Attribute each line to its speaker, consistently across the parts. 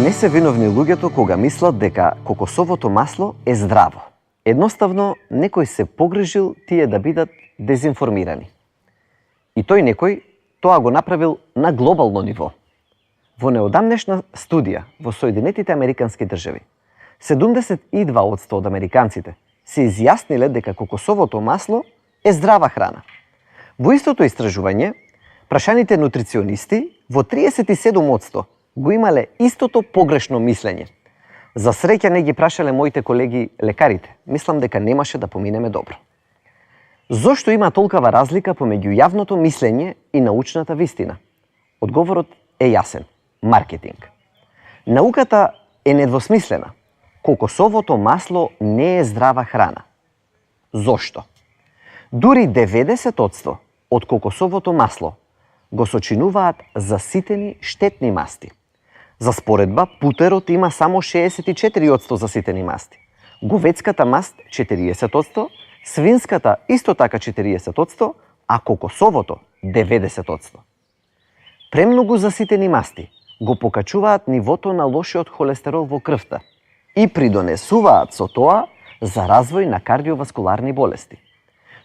Speaker 1: Не се виновни луѓето кога мислат дека кокосовото масло е здраво. Едноставно, некој се погрижил тие да бидат дезинформирани. И тој некој тоа го направил на глобално ниво. Во неодамнешна студија во Соединетите Американски држави, 72% од американците се изјасниле дека кокосовото масло е здрава храна. Во истото истражување, прашаните нутриционисти во 37% го имале истото погрешно мислење. За среќа не ги прашале моите колеги лекарите. Мислам дека немаше да поминеме добро. Зошто има толкова разлика помеѓу јавното мислење и научната вистина? Одговорот е јасен. Маркетинг. Науката е недвосмислена. Кокосовото масло не е здрава храна. Зошто? Дури 90% од кокосовото масло го сочинуваат заситени штетни масти. За споредба, путерот има само 64% заситени масти, говецката маст 40%, свинската исто така 40%, а кокосовото 90%. Премногу заситени масти го покачуваат нивото на лошиот холестерол во крвта и придонесуваат со тоа за развој на кардиоваскуларни болести.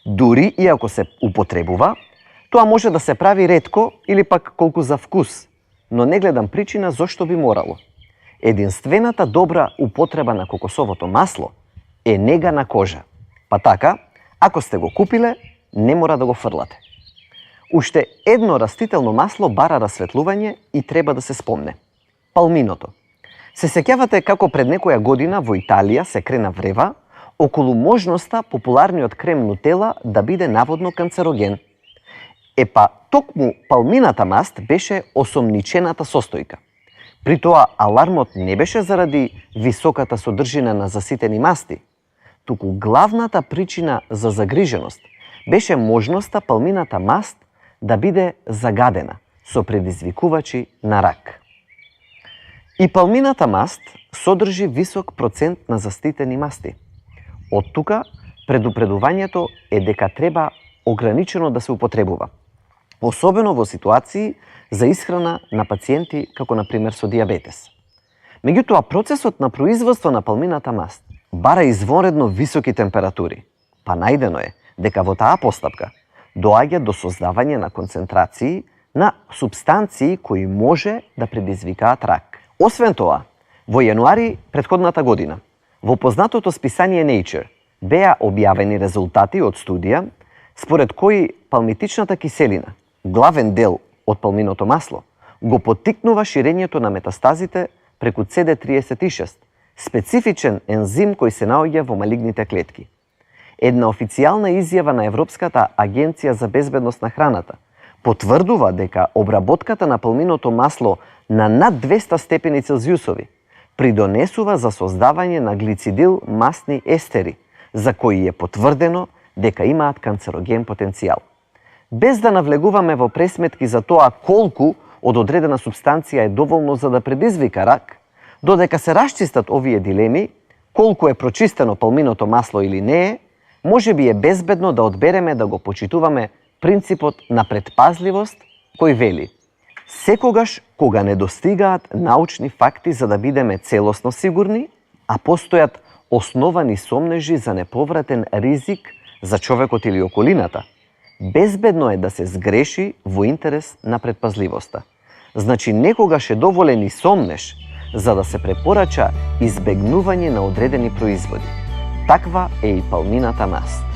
Speaker 1: Дури и ако се употребува, тоа може да се прави ретко или пак колку за вкус, но не гледам причина зошто би морало. Единствената добра употреба на кокосовото масло е нега на кожа. Па така, ако сте го купиле, не мора да го фрлате. Уште едно растително масло бара расветлување и треба да се спомне. Палминото. Се сеќавате како пред некоја година во Италија се крена врева околу можноста популарниот крем Нутела да биде наводно канцероген. Епа, токму палмината маст беше осомничената состојка. При тоа алармот не беше заради високата содржина на заситени масти, туку главната причина за загриженост беше можноста палмината маст да биде загадена со предизвикувачи на рак. И палмината маст содржи висок процент на заситени масти. Од тука, предупредувањето е дека треба ограничено да се употребува, особено во ситуации за исхрана на пациенти како например со дијабетес. Меѓутоа, процесот на производство на палмината маст бара извонредно високи температури, па најдено е дека во таа постапка доаѓа до создавање на концентрации на супстанции кои може да предизвикаат рак. Освен тоа, во јануари претходната година, во познатото списание Nature беа објавени резултати од студија според кои палмитичната киселина, главен дел од палминото масло, го поттикнува ширењето на метастазите преку CD36, специфичен ензим кој се наоѓа во малигните клетки. Една официјална изјава на Европската агенција за безбедност на храната потврдува дека обработката на палминото масло на над 200 степени Целзиусови придонесува за создавање на глицидил масни естери, за кои е потврдено дека имаат канцероген потенцијал. Без да навлегуваме во пресметки за тоа колку од одредена субстанција е доволно за да предизвика рак, додека се расчистат овие дилеми, колку е прочистено палминото масло или не е, може би е безбедно да одбереме да го почитуваме принципот на предпазливост кој вели: секогаш кога не достигаат научни факти за да бидеме целосно сигурни, а постојат основани сомнежи за неповратен ризик за човекот или околината, безбедно е да се сгреши во интерес на предпазливоста. Значи, некогаш е доволен и сомнеж за да се препорача избегнување на одредени производи. Таква е и палмината маст.